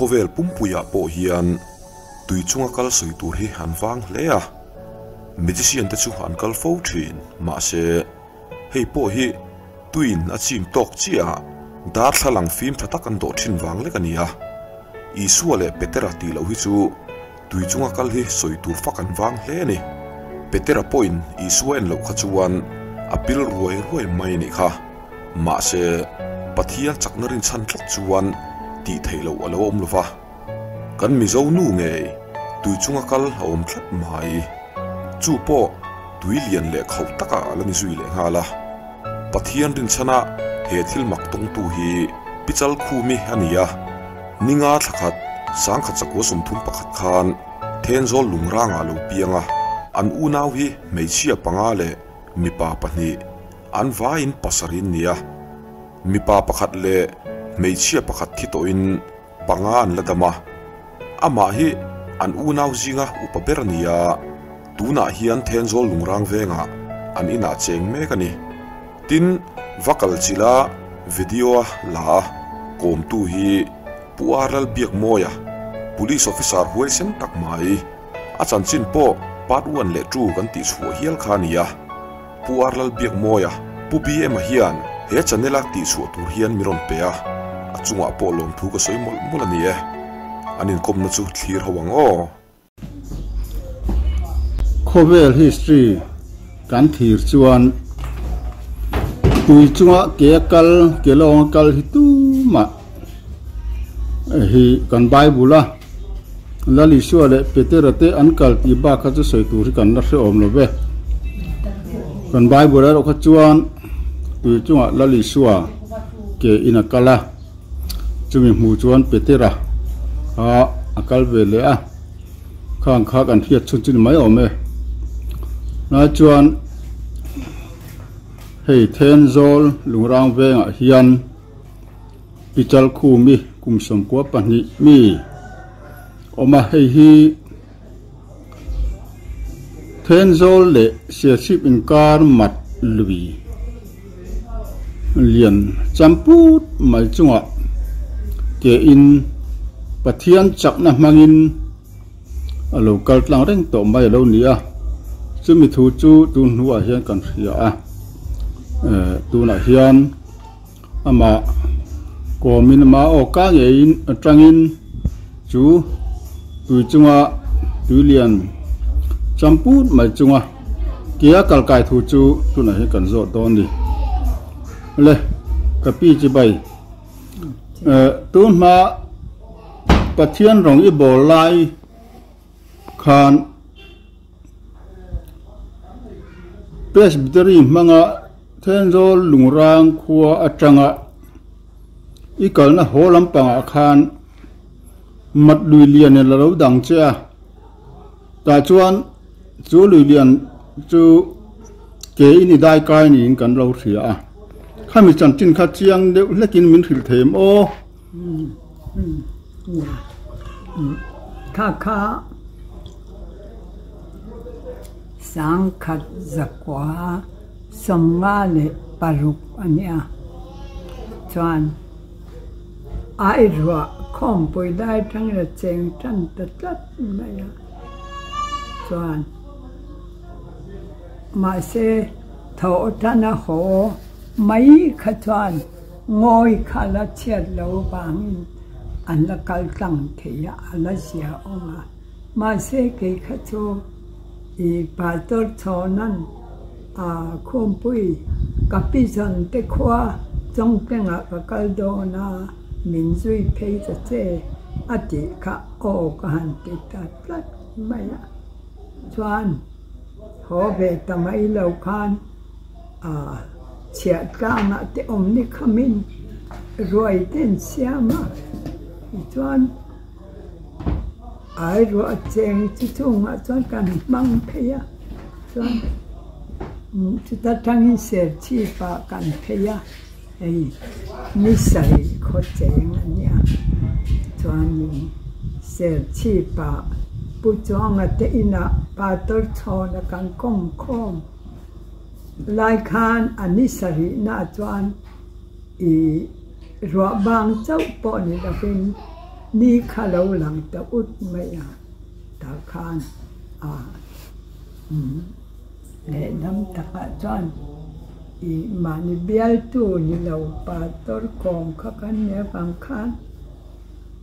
Khawvel pumpuiah pawh hian tui chunga kal sawi tur hi an vang hle a, magician te chu an kal fo thin. Mahse, hei pawh hi tuiin a chim tawk chiah a, darthlalang fim tha tak an dawh thin vang lek a ni a. Isua leh Petera tih loh hi chu tui chunga kal hi sawi tur fak an vang hle a ni. Petera pawhin Isua en loh kha chuan a pil ruai ruai mai a nih kha. Mahse, Pathian chakna rinchhan tlat chuan tih theih loh a lo awm lo va. Kan Mizo nu ngei tui chunga kal a awm tlat mai. Chu pawh tui lian leh khauh takah a la ni zui leh nghal a. Pathian rinchhana he thil mak tawngtu hi Pichal Khumi a ni a. Ninga thla khat, sangkhat chakua 31 khan Thenzawl lungrangah a lo piang a. An unau hi hmeichhia panga leh mipa pahnih an vaiin pasarih an ni a. Mipa pakhat leh hmeichhia pakhat thi tawhin panga an la dam a, amah hi an unau zinga upa ber a ni a, tunah hian Thenzawl lungrang vengah an inah cheng mek a ni. Tin, va kal chila video a la a, kawmtu hi Pu A Lalbiakmawia, Police Officer huaisen tak mai, a chanchin pawh Part One leh Two kan tihchhuah hial kha a ni a. Pu R Lalbiakmawia, Pu BM-a hian he channel-a tihchhuah tur hian mi rawn pe a, a chungah pawh lawmthu ka sawi mawlh mawlh a ni e. An inkawmna chu thlir ho ang aw. Khawvel history kan thlir chuan tui chunga ke a kal, ke lawng a kal hi tumah hi kan Bible a Lal Isua leh Petera te an kal tih bak kha chu sawi tur hi kan la hrehawm lo ve. Kan Bible erawh kha chuan tui chungah Lal Isua ke in a kal a, chumi hmuh chuan Petera kha a kal ve leh a, khang kha kan hriat chhun chu ni mai awm e. Tunah chuan hei Thenzawl Lungrang vengah hian. Pichal Khumi kum 92 mi awm a, hei hi Thenzawl leh Sialchhip inkar mat lui lian champut mai chungah ke in Pathian chakna hmangin a lo kal tlang reng tawh mai a lo ni a, chumi thu chu tun hnuah hian kan hria a, tunah hian. Amah kawmin amah aw ka ngeiin atangin chu tui chunga tui lian champut mai chunga kia kal kai thu chu tunah hian kan zawt dawn ni. Le ka pi chi bai eh tun hma Pathian rawng i bawl lai khan Presbytery hmanga Thenzawl lungrang khua atanga i kalna haw lampangah khan mat lui lian in a lo dang che a, tah chuan chu lui lian chu ke in i dai kai niin kan lo hria a, khami chanchin kha chiang deuh hlekin min hrilh thei em aw? Kha kha sangkhat zakua 56 a nia. Chuan Airuah khawmpui lai atangin a cheng tan ta tlat mai a. Chuan mahse thawh tan a haw mai kha chuan Ngawi kha la chhiat lo vangin an la kal tlang thei a, a la zia awm a. Mahse kei kha chu i pastor chhawnan a khumpui ka pi zawn te khua Chawngtlengah ka kal dawn a, min zui phei ta che a tih kha aw ka han ti ta tlat mai a. Chuan haw ve ta mai lo khan. A chhiah tlangah te awm ni khamin ruai te an siam a, tichuan ai ruah cheng chi chungah chuan kan hmang phei a, chuan chuta tangin serchhip ah kan phei a, hei ni sarih khaw cheng a nia, chuanin serchhip ah Pu Chuanga te inah Pastor Chhawna kan kawm khawm. Lai khan a ni sarihna chuan i ruah bang chauh pawh ni lovin Ni kha lo lang ta ut mai a, tah khan a lehlam takah chuan i mahni bialtu ni lo pastor kawm kha kan nih avang khan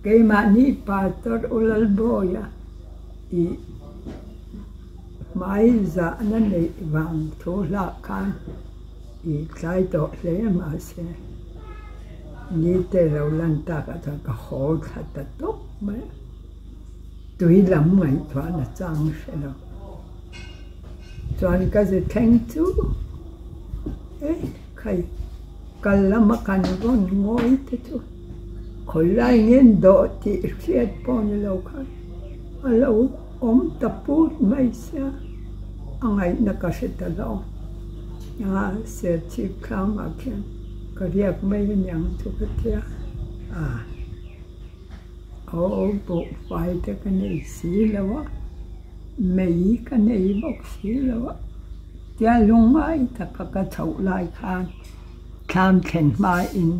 keimahni pastor U Lalbawia i hmai zahna neih vang thu hlak khan i tlai tawh hle mahse ni te lo lan takah chuan ka haw thla ta tawp mai a, tui lam ngaihtuahna chang hre lo chuan ka zi thleng chu e khai kal lama kan rawn ngawi te chu khawi lai nge dawh tih hriat pawh ni lo khan a lo awm ta put mai sia a ngaihna ka hre ta lo a serchhip thlangah khian ka riak mai aniang chu ka tia a aw buhfai te ka nei si lo a mei ka nei bawk si lo a tia lungngai taka ka chhoh lai khan thlam thlen hmain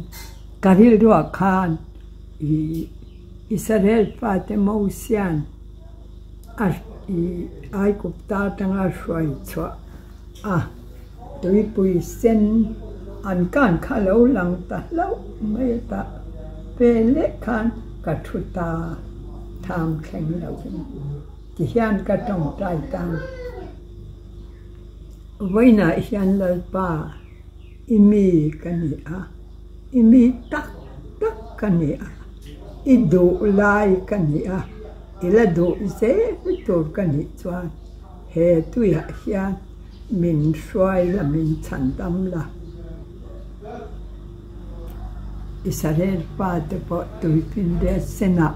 ka rilruah khan ih. Israel fate Mosia'n a i Aigupta atanga hruai chhuah a, tuipui sen an kan kha lo lang ta hlauh mai a tah ve leh khan ka thu ta tham thleng lovin tihian ka tawngtai tan. Vawiinah hian Lalpa i mi ka ni a. I mi tak tak ka ni a, i duh lai ka ni a, i la duh zel tur ka nih chuan he tuiah hian min hruai la, min chhan dam la. Israel pa te pawh tuipinriat senah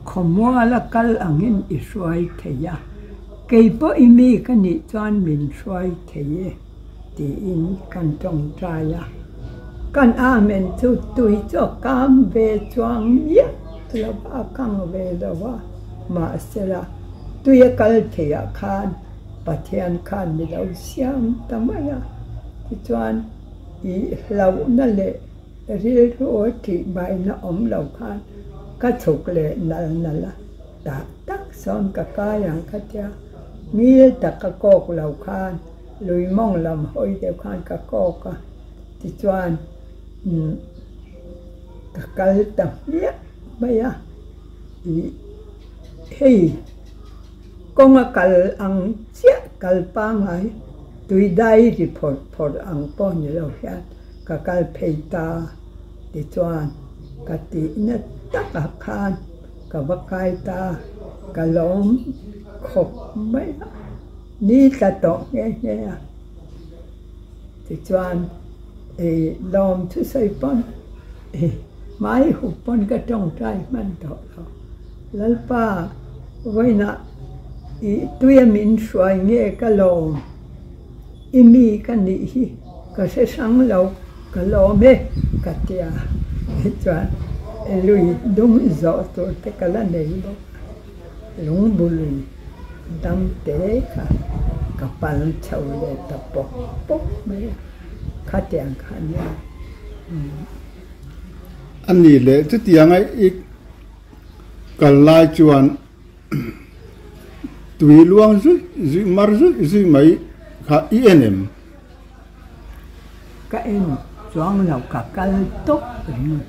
khawmuala kal angin i hruai thei a, kei pawh i mi ka nih chuan min hruai thei e. Tiin kan tawngtai a, kan Amen chu tui chu a kam ve chuang miah lo va, a kang ve lo va, mahsela tui a kal theihah khan Pathian khan mi lo siam ta mai a, tichuan i hlauhna leh rilru a tihbaina awm lo khan ka chhuk leh nal nal a, tah tak sawn ka kai ang kha tia ngil taka kawk lo khan Lui mawng lam hawi deuh khan ka kawk a, tichuan ka kal ta hmiah mai a, ih hei kawnga kal ang chiah kal pangngai tui dai ri phawrh phawrh ang pawh ni lo hian ka kal phei ta, tichuan ka tihna takah khan ka va kai ta, ka lawm khawp mai a. Ni tla tawh nghe nghe a, tichuan i lawm thusawi pawn i hmai hup pawn ka tawngtai hman tawh lo. Lalpa vawiinah i tuia min hruai nge ka lawm, i mi ka nih hi ka hre hrang lo, ka lawm e ka ti a, tichuan lui dum zawh tur te ka la nei bawk. Lungbului dam te kha ka pal chho leh ta pawp pawp mai a, khatiang kha a nia. A nih leh chutianga i kal lai chuan tui luang zuih zuih mar zuih zuih mai kha i en em? Ka en chuang lo ka kal tawp ringawt.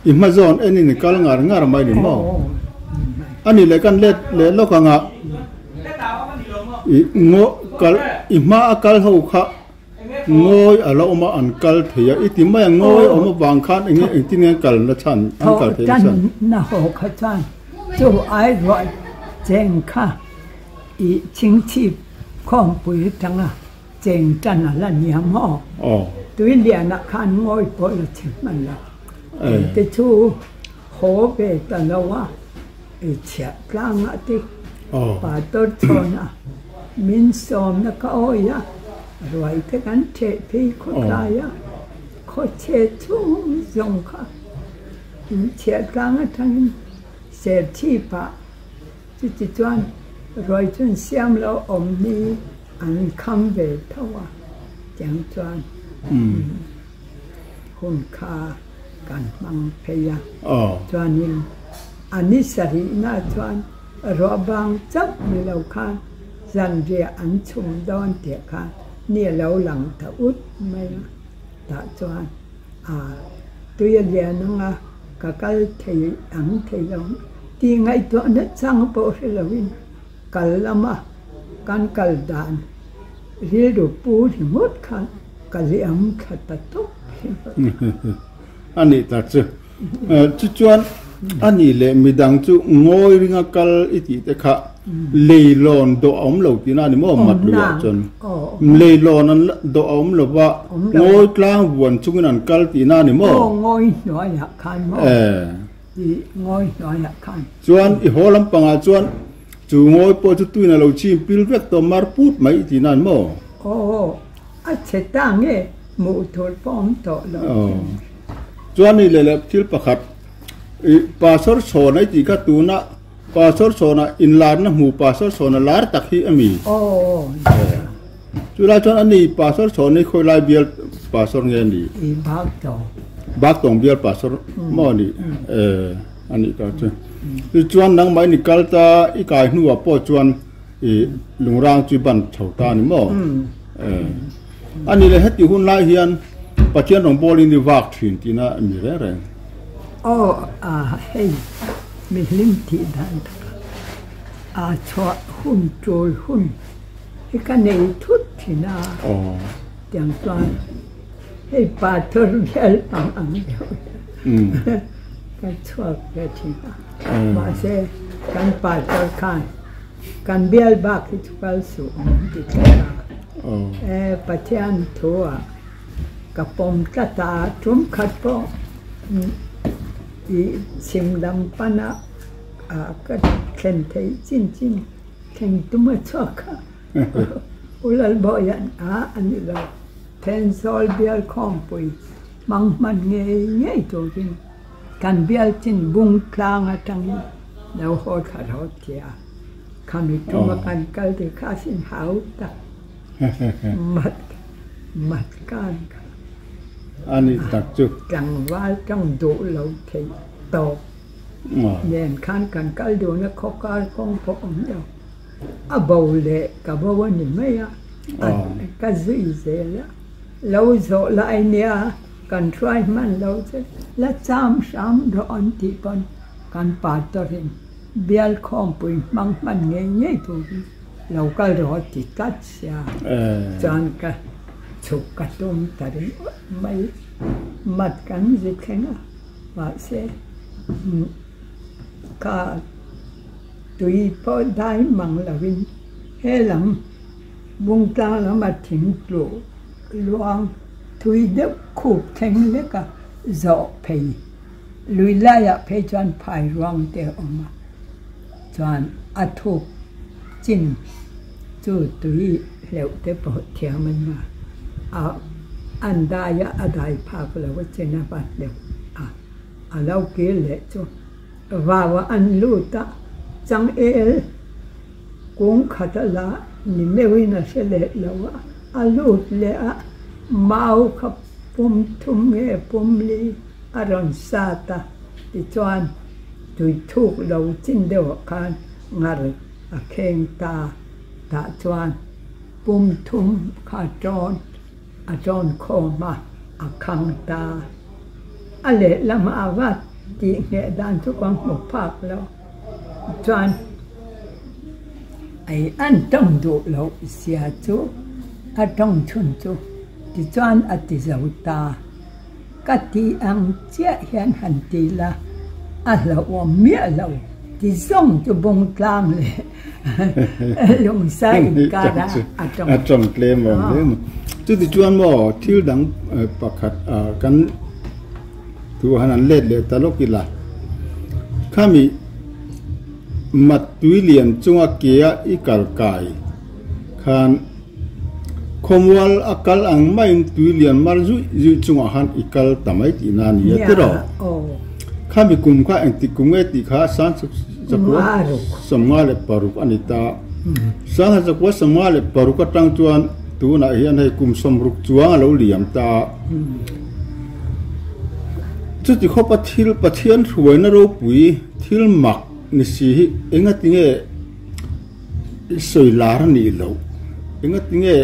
I hma zawn en in i kal ngar ngar mai ni maw? A nih leh kan let leh lawk ang a, i ngaw kal i hma a kal ho kha ngawi a la awm a an kal thei a, i ti mai a ngawi a awm avang khan eng nge engtin nge an kal na chhan an kal theih na chhan. Thawhtan na haw kha chuan chu ai ruah cheng kha i chingchhip khawmpui atanga Cheng tan a la nia maw? Tui lianah khan ngawi pawh la chhe hman lo. Engte chu haw ve ta lo a, i chhiah tlangah te pastor chhawn a, min sawmna ka awi a, ruai te kan theh phei khawtlai a, khawchhe chhung zawng kha in chhiah tlang atangin serchhipah chuti chuan ruai chuan siam lo awm ni. An kham ve tho a, tiang chuan hun kha kan hmang phei a. Chuanin A ni sarihna chuan ruah bang chauh ni lo khan zanriah an chhum dawn tih khan ni a lo lang ta ut mai a, tah chuan a tui a lian ang a, ka kal thei ang thei lo tih ngaihtuahna chang pawh hre loin kal lama kan kal dan rilru pu ringawt khan ka liam thla ta tawp ringawt. A nih tak chu. Chu chuan a nih leh midang chu ngawi ringa kal i tih te kha leilawn dawh a awm lo tihna a ni maw mat luiah chuan leilawn an dawh a awm lo va ngawi tlang vuan chungin an kal tihna a ni maw? Ngawi hnuaiah khan maw? Ngawi hnuaiah khan. Chuan i haw lampangah chuan chu ngawi pawh chu tuin a lo chim pil vek tawh mar put mai i tihna a ni maw? Aw, a chhe ta nge hmuh tur pawh awm tawh lo. Chuan i leh leh thil pakhat i Pastor Chhawna i tih kha tuna Pastor Chhawna inlarna hmu Pastor Chhawna lar tak hi a mi? Aw nia. Chulai chuan ani Pastor Chhawna hi khawi lai bial Pastor nge a nih? I Baktawng. Baktawng bial Pastor maw a nih? Eh a nih ta chu. Tichuan nangmah in i kal ta i kai hnuah pawh chuan i lungrang chu i ban chho ta a ni maw? Eh. A ni le, heti hun lai hian Pathian rawngbawlin i vak thin tihna a mi reng reng. Aw, a hei mihlim tih dan taka a chhuah hun tul hun hi ka nei thut thin a, tiang chuan hei pa thur vel pang ang deuh hian ka chhuak ve thin a, mahse kan pa thur khan Kan bial bak hi chu kal suh min ti tlat a, e Pathian thu ah ka pawm tlat a, tum khat pawh i chhim lam pan ah ka thlen theih chin chin thleng tum a chhuak a, U Lalbawia'n a a ni lo, Thenzawl bial khawmpui hmang hman ngei ngei turin. Kan bial chin bung tlang atangin lo haw thla rawh tia khami tuma kan kal te kha a sin hau tak mat mat kan kha a nih tak chu. Tlangval tang duh lo theih tawp nen khan kan kal dun a khawkar kawng pawh awm lo a bo leh ka bo a ni mai a ka zui zel a lo zawh lai nia. Kan hruai hman lo che la cham hram rawh an tih pawn kan pastor-in bial khawmpui hmang hman ngei ngei turin lo kal rawh a ti tlat sia chuan ka chhuk ka tum ta ringawt mai. Mat kan zi thleng a mahse ka tui pawh dai mang lovin he lam Bungtlang lama thing tluh luang thui deuh khup thleng lek a zawh phei. Lui laiah phei chuan phai ruang te a awm a, chuan a thuk chin chu tui hleuh te pawh thiam a nia. A an dai a, a dai phak lo a chin a va hleuh a, a lo kir leh chu vau ah an lut a, changel Kung khat a la ni meuhin a hre leh lo a, a lut leh a, mau kha pum thum nge pum li a rawn sat a, tichuan tui thuk lo chin deuhah khan ngar a kheng ta, tah chuan pum thum kha a tawn a tawn khawm a, a khang ta. A lehlamah a va tih ngheh dan chu ka hmu phak lo. Chuan ei an tawng duh loh zia chu a tawng chhun chu tichuan a ti zo ta. Ka tih ang chiah hian han ti la, a hlauhawm miah lo ti zawng chu bung tlang leh lungsa inkar ah a tawng. A tawng tlem awm hle mai. Chuti chuan maw thil dang pakhat kan. Tu han an let leh ta lawk ila. Khami mat tui lian chunga kea i kal kai khan khawmual a kal ang maiin tui lian mar zuih zuih chungah khan i kal ta mai tihna a ni a tiraw? Khami kum kha engtik kum nge tih kha 1956 a ni ta. 1956 atang chuan tunah hian hei kum 60 chuang a lo liam ta. Chuti khawpa thil Pathian hruaina ropui Thil mak ni si hi engatinge i sawi lar a nih loh? Engatinge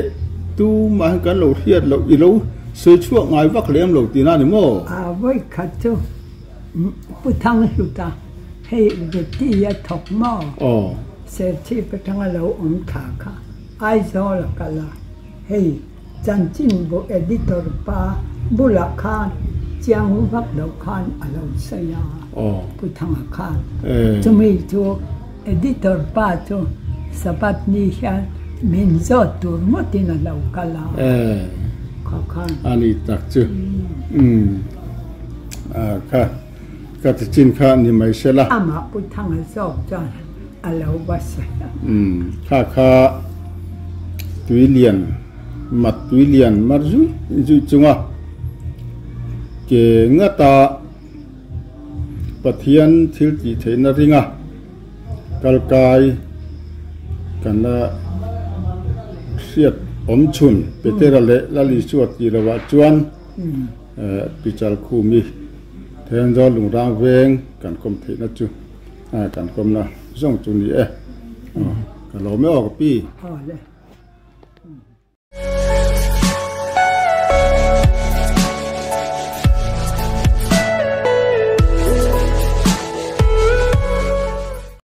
tumah hian kan lo hriat loh i lo sawi chhuak ngai vak lem lo tihna a ni maw? A vawi khat chu Pu Thanghluta hei Betty a thawk maw? Aw. Serchhip atanga lo awm thla kha Aizawl a kal a, hei Chanchinbu editor pa bulah khan chiang vak lo khan a lo sawi a, Pu Thanga khan. Chumi chu editor pa chu Sabbath ni hian min zawt tur ngawtin a lo kal a, kha khan. A ni tak chu. Kha ka ti chin kha ni mai se la. Amah Pu Thanga zawk chuan a lo va sawi a. Kha kha tui lian mat tui lian mar zui zui chunga ke ngata Pathian thil tih theihna ringa kalkai kan la hriat awm chhun Petera leh Lalisua tih lovah chuan Pichal Khumi Thenzawl Lungrang veng kan kawm theihna chu kan kawmna zawng chu ni e. Ka lawm e aw ka pi. Aw le.